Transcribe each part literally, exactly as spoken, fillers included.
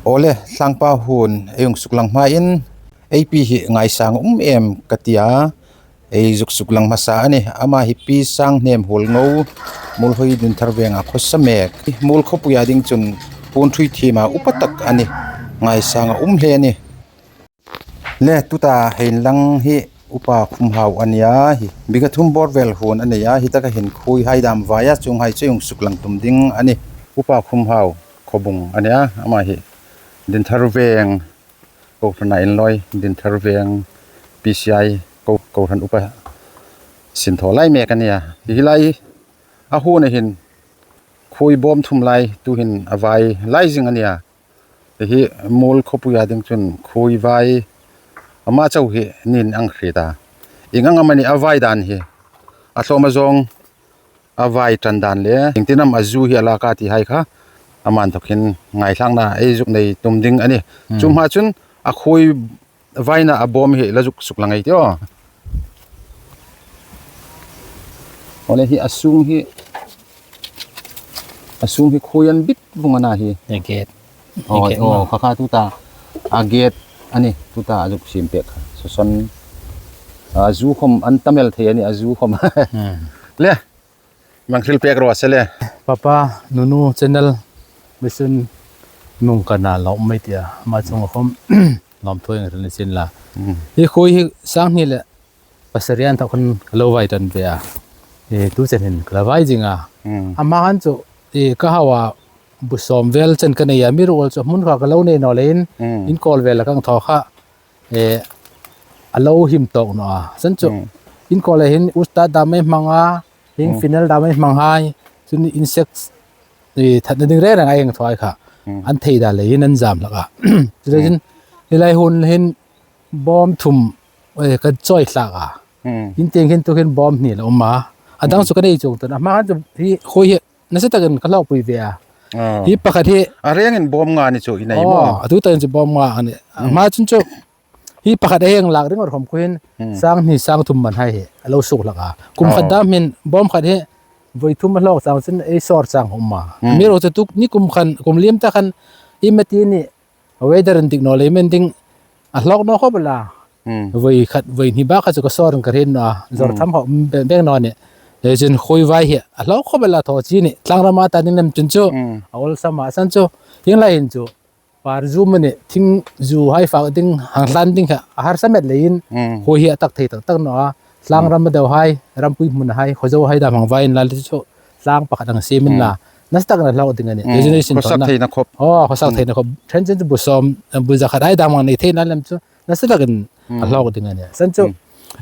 Awle, Thlangpa huon ei hung suklang hmain, ei pi hi ngaisang um em ka tia, ei zuk suklang hmasa a nih. Ama hi Pi Sanghnem Huolngo, Muolhoi Dinthar Venga khawsa mek. Muol khawpuia ding chun puon ṭhui thiema upa tak a nih. Ngaisang a um hle a nih. Le, tuta hei inlang hi Upa Khumhau a nia hi. Biga thum bawr vel huon a nei a, hi taka hin khuoihai dam vai a, chuonghai chu ei hung suklang tum ding a nih. Upa Khumhau Khawbung a nia, ama hi Dinthar Veng, kohrana inlawi, Dinthar Veng P C I ko, kohran upa sin thaw lai mek a nia. Hi lai a huona hin khuoi bawm thum lai, tuhin a vai lai zing a nia. Hi muol khawpuia ding chun khuoi vai ama chau hi nin ang hriet a. Ieng ang amani a vai dan hi, a hlawma zawng a vai ṭan dan le, iengtin am a zu hi a lak a ti hai kha, aman thawk hin ngaithlakna ei zuk nei tum ding a nih. Hmm. Chu hma chun a khuoi vaina a bawm hi la zuk suklang ei tih aw. Awle, hi a sung hi, a sung hi khuoi an bit vung a na hi. A gate. Aw, a gate aw, maw? Kha kha tuta a gate a nih, tuta a zuk siem pek kha. Saw saw, a zu khawm an tam el thei a nih, a zu khawm. Hmm. Le, mang hril pek ro a se le. Papa, Nunu channel, mission nung ka na lo mai tia, ama chunga khawm lawmthu ei hril ni sien la. Hmm. Hi khuoi hi sang hni le pasari an thawk khan ka lo vai ṭan ve a. E, tu chen hin ka la vai zing a. Hmm. Ama han chu, e, ka hau a, bu sawm vel chen ka nei a, mi ruol chu hmun kha ka lo nei naw leiin, Hmm. inkawl vel a ka hang thaw kha, e, a lo him tawk naw a. San chu, Hmm. inkawl a hin ustad dam ei hmang a, hin Hmm. phenol dam ei hmang hai, chun insects, e, thatna ding reng reng ei hang thaw kha. Hmm. An thei dan leiin an zam hlak a. Chu Hmm. leiin, hi lai hun hin bawm thum, e, ka chawi hlak a. Hmm. In tieng hin tu hin bawm hni la um a. A dang Hmm. chu ka nei chuong tah a. Hma khan chu hi khuoi hi nasa takin ka hlawkpui ve a. Ah. Hi pakhat hi a rengin bawm nga ni chu i nei maw? Aw, a tu takin chu bawm nga a nih. Hmm. Hma chun chu hi pakhat a hang lak ring awr khawm khuoiin Hmm. sang hni sang thum man hai hi a lo suk hlak a. Kum khat Oh. dam hin bawm khat hi voi thum a hlawk chang chun ei sawr chang a um a. Hmm. Amiruokchu tu ni kum khan, kum liem ta khan i mati ni weather an dik naw lei men ding a hlawk naw khawp el a. Hmm. Voi khat, voi hni bak kha chu ka sawr ang ka ring naw a. Zawr Hmm. tham kha um bek, bek naw a nih. Leiin khuoi vai hi a hlawk khawp el a thaw chi ni. Tlangrama ta ding lem chun chu Hmm. a awlsam a san chu. Hieng lai hin chu par zu mani thing zu hai fak ding hang hlan ding kha a harsa met leiin Hmm. khuoi hi a tak thei tak tak naw a. Tlangram Hmm. a deu hai, rampui hmun hai, khaw zo hai dam hang vai inla chu tlang pakhat hang siem inla. Hmm. Nasa takin a hlawk ding a nih. Hmm. Leiin sin Khawsak thawna. theina khawp. Aw, khawsak Hmm. theina khawp. Then chun chu bu sawm, bu za khat hai dam hang nei theina lem chu nasa takin a Hmm. hlawk ding a nih. San chu Hmm.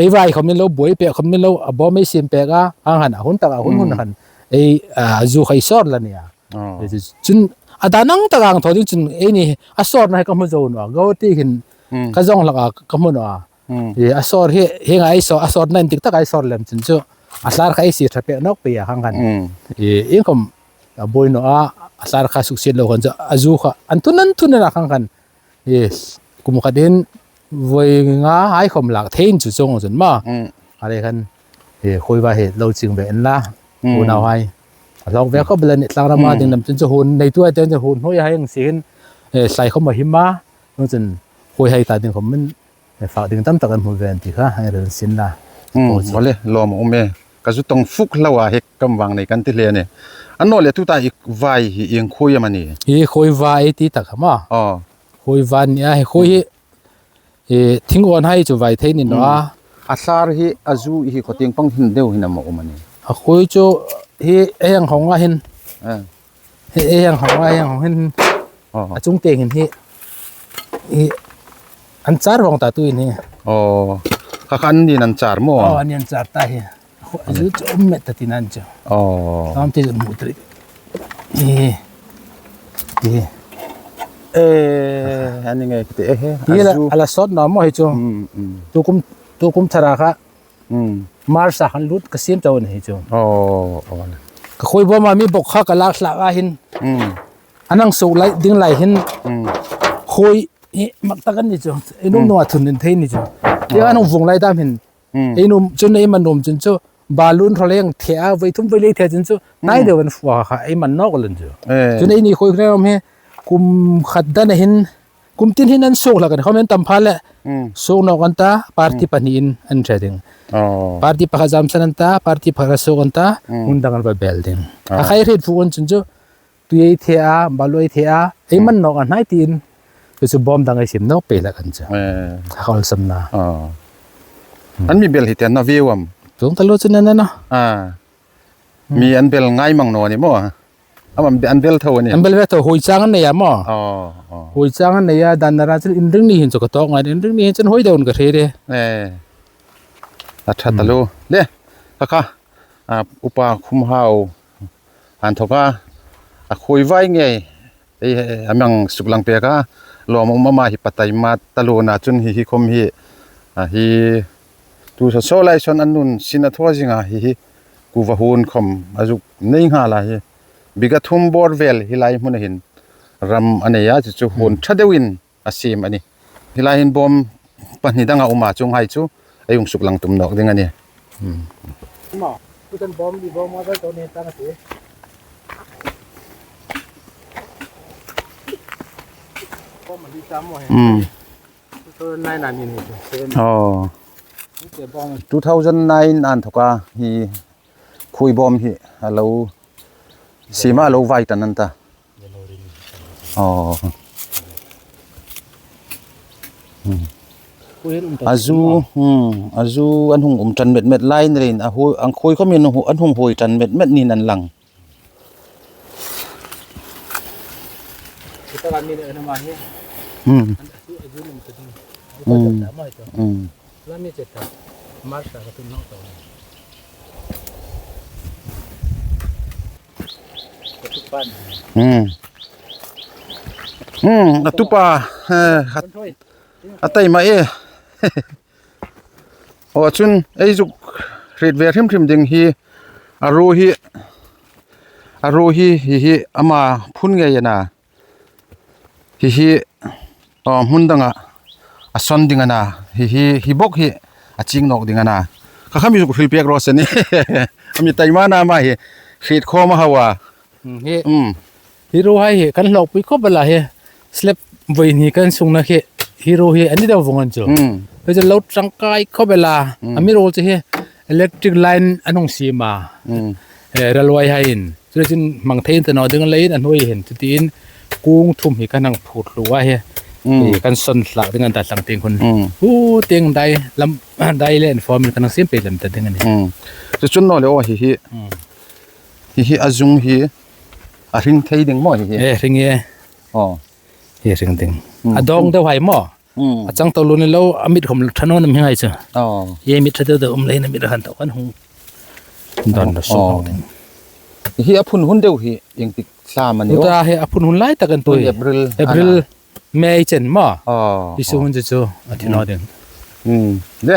ei vai khawm ni lo, buoi pek khawm ni lo, a bawm ei siem pek a, hang han a hun tak a hun hun Hmm. han ei, a, zu kha ei sawr la nih a. Oh. Chun a dan ang tak ang thaw ding chun eini a sawrna hi ka hmu zo naw a. Go ti hin Hmm. ka zawng hlak a ka hmu naw a. Hmm. E, a sawr hi, hieng a ei sawr, a sawrna indik tak a ei sawr lem chun chu a thlar kha ei sie ṭha pek nawk pei a hang khan. Hmm. E, iengkhawm a buoi naw a, a thlar kha suksiet lo khan chu a zu kha an thun an thun a na hang khan. E, kum khat hin voi nga hai khawm lak thei in chu chuong chun maw. Hmm. A lei khan, e, khuoi vai hi lo ching ve inla. Hmm. Unau hai. A hlawk ve Hmm. khawp el a nih, tlangrama Hmm. ding lem chun chu hun neitu hai te chu hun hnuoi hai ang si hin, e, hlai khawm a him a. Chun khuoi hai ta ding khawm min, e, fak ding tam tak an hmu ve an ti kha, hang rel sin la. Hmm. Aw, chu. Awle, lawm a um e. Ka zu tawng fuk hlak a, hi kam vang nei kan ti hle a nih. Annawleh tuta i vai hi ieng khuoi am a nih? Hi khuoi vai ti tak kha maw. Aw. Khuoi vai a nih a, hi khuoi hi Hmm. E, thing awn hai chu vai thei ni naw a. Hmm. A thlar hi a zu hi khaw tieng pang hin deu hin am a um a nih? A khuoi chu hi ei hang hawng a hin. Eh. Hi ei hang hawng a, ei hang hawng hin. Oh. A chung tieng hin hi. Hi an char vawng ta tu in hi. Oh. Kha khan nin an char maw? Oh, an nin an char ta hi. Khuo, a zu chu um met ta ti nan chu. Oh. Tam ti zu mu tri. E. E. E, ani nge kiti e he. Ti la, a zu. A la sawt naw maw hi chu. Mm, mm. Tu kum, tu kum thara kha. Mm. March a khan lut ka siem chau ni hi chu. Oh, oh. Ka khuoi bawm a mi bawk kha ka lak hlak a hin. Mm. A nang suk lai, ding lai hin. Mm. Khuoi hi mak tak an ni chu. Ei nuom Mm. nunga thun in thei ni chu. Ti Oh. a nung vung lai dam hin. Hmm. Ei nuom chun ei man nuom chun chu balloon hraw leng thei a, voi thum voi li thei chun chu, hmm, nai deu an fua kha, ei man nawk lem chu. Eh. Chun eini khuoi khuoi nuom hi, kum khat dan a hin, kum tin hin an suok hlak a nih. Khawm an tam pha le Hmm. suok nawk an ta, party Hmm. pahni in an hre ding. Oh. Party pakhat zamsan an ta, party pakhat suok an ta, Hmm. hun dang an va bel ding. Ah. A khai hriet fuk an chun chu, tui ei the a, balu ei the a, ei Hmm. man nawk a hnai tiin, chu chu bawm dang ei siem nawk pei hlak an chu. Eh. A hawlsamna. Oh. Hmm. An mi bel hi te na view am? Tung talu chu na na na. Ah. Hmm. Mi an bel ngai mang naw ni maw? Am an, an bel tho a nih? An bel ve tho, huoi chang an nei a maw? Oh, oh. Huoi chang an nei a, dan na ra chun Inrinni hin chu ka tawk ngai, Inrinni hin chun huoi deu an ka hre re. Eh. A ṭha Hmm. talu. Le, kha kha. A, Upa Khumhau. An thawka. A khuoi vai ngei. Ei, ei, a mi hang suklang pek a. Lawm um ama hi patai ma talu na chun hi hi khawm hi. A hi. Tu sa so lai son an nun sin a thaw zinga hi hi. Kuva hun khawm a zuk nei nghal a hi. Biga thum bawr vel hi lai hmun a hin ram a nei a, chu chu hun Hmm. ṭha deuin a siem a nih. Hi lai hin bawm pahni dang a um a, chuonghai chu ei hung suklang tum nawk ding a nih. Hmm. Ma, kutan bawm ni bawm a dal to ne tang a ti. Bawm a hi tam mo he. Hmm. Two thousand nine a ni ni, seven. Oh. Ni te bawm. Two thousand nine an thawka hi khuoi bawm hi a lo siem a, a lo vai ṭan an ta. Oh. Hmm. Khuoi an um ta A zu, maw? Hmm, a zu an hung um ṭan met met lai ni leiin a hu-, an khuoi khawmin hu-, an hung huoi ṭan met met niin an lang. Kita kami na nama hi. Hmm. An a zu, a zu nung tading. Hmm. Hmm. Lami cheta. Marsa ka tun nong to. Ka tu pan. Hmm. Hmm, a tupa, eh, a, Kan thoi. A taima e. Aw, chun ei zuk hriet ve hrim hrim ding hi a ru hi, a ru hi, hi hi ama phun ngei a na. Hi hi, aw, hmun danga a sawn ding a na. Hi hi, hi bawk hi a ching nawk ding a na. Kha kha mi zuk hril pek raw se ni. A mi taima na ama hi hriet khawm a hau a. Hmm, hi. Hmm. Hi ru hai hi kan hlawkpui khawp el a hi. Slab voi hni kan sungna khi hi ru hi a ni deu vawng an chu. Hmm. Hi chu lo ṭangkai khawp el a. Hmm. A mi ru chu hi electric line an hung siem a. Hmm. Eh, railway hai in. Chu chu hmang thei ta naw ding leiin a hnuoi hin. Chutiin kung thum hi kan hang phut hlu a hi. Hmm. Hi kan sawn hlak ding an ta thlang tieng khun. Hmm. Hu tieng dai lam, dai le an form kan hang siem pei lem ta ding a nih. Hmm. Chu chun naw le aw hi hi. Hmm. Hi hi a zung hi a hring thei ding maw hi hi? Eh, hring e. Aw. Hi hring ding. Hmm. A dawng deu hai maw? Hmm. A chang to lo ni lo, a mit khawm ṭha naw ni hai chu. Aw. Hi mit ṭha deu deu um leiin a mit han to kan hung. Don lo so Aw. Ding. Hi a phun hun deu hi ieng tik thla am a ni aw? Tuta hi a phun hun lai tak an tui. April. April. Ana. May chen maw? Aw, Isu aw. Hun chu chu, a thi naw ding. Hmm. Le.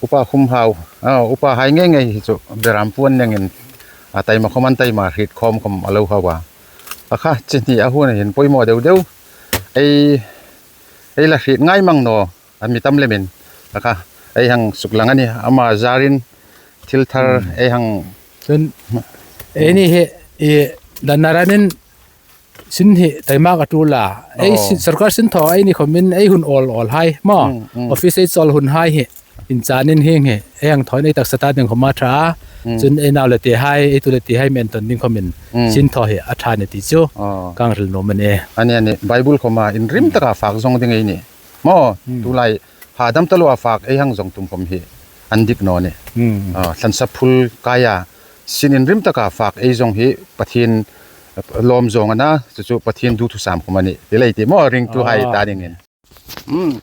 Upa Khumhau. Ah, upa hai ngei ngei hi chu. Beram puon nengin. A taima khawm an taima hriet khawm khawm a lo hau a. A kha, chi hni a hun hin poimaw deu deu. Ei, ei la hriet ngai mang naw. A mi tam lemin. A kha, ei hang suklang a nih. Ama zarin thil thar Hmm. ei hang Chun, ei ni hi, i, dan na ranin Sin hi taima ka ṭul a. Ei Aw. sin, sawrkar sin thaw ei ni khawmin ei hun awl awl hai maw? Mm, mm. Office ei chawl hun hai hi. Inchanin hieng hi. Ei hang thawin ei taksa ta ding khawm a ṭha. Mm. Chun ei nau le te hai, ei tu le te hai mi entawn ding khawmin. Mm. Sin thaw hi a ṭha ni ti chu. Aw. Ka hril nuom a nih. A ni a nih. Bible khawma inrim taka fak zawng ding ei nih. Maw, Mm. tulai ha dam taluo a fak ei hang zawng tum khawm hi an dik naw nih. Mm. Ah, thlansa phul kaia sin inrim taka fak ei zawng hi Pathien lawm zawng a na, chu chu Pathien duthusam khawm a nih. Ti lei ti maw ringtuhai Ah. ta dingin. Mm.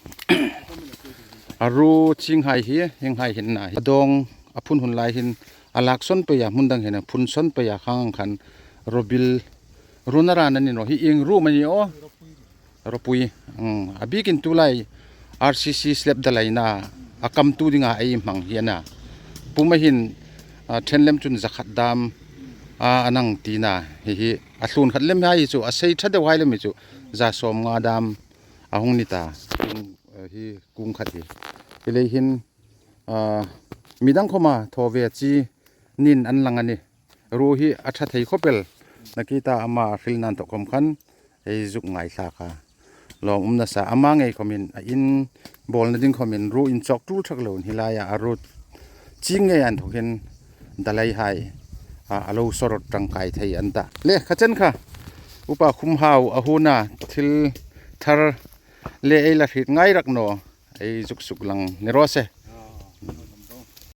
A ru chinghai hi, hienghai hin na hi. A dawng a phun hun lai hin a lak sawn pei a, hmun dang hin a phun sawn pei a, khang khan rawbil run a ran a ni naw hi, ieng ru am a ni aw? Rawpui. Mm, a bikin tulai R C C slab dalaina a kamtu dinga ei hmang hi a na. Puma hin, ah, ṭhen lem chun za khat dam, ah, a nang tina hi hi. A hlun khat lem hai chu, a sei ṭha deu hai lem hi chu, za sawmnga dam a hung ni ta. Kung, eh, hi kung khat hi. Hi lei hin, ah, midang khawma thaw ve chi nin an lang a nih. Ru hi a ṭha thei khawp el. Nakita ama hril nan tawk khawm khan, ei zuk ngaithlak a. Lawm um nasa, ama ngei khawmin a in bawlna ding khawmin ruo inchawk tul thak lo hi laia a ruo ching ngei an thawkin dalai hai a, a lo sawr ṭangkai thei an ta. Le, kha chen kha Upa Khumhau a huna thil thar le ei la hriet ngai rak naw, ei zuk suklang ni raw se.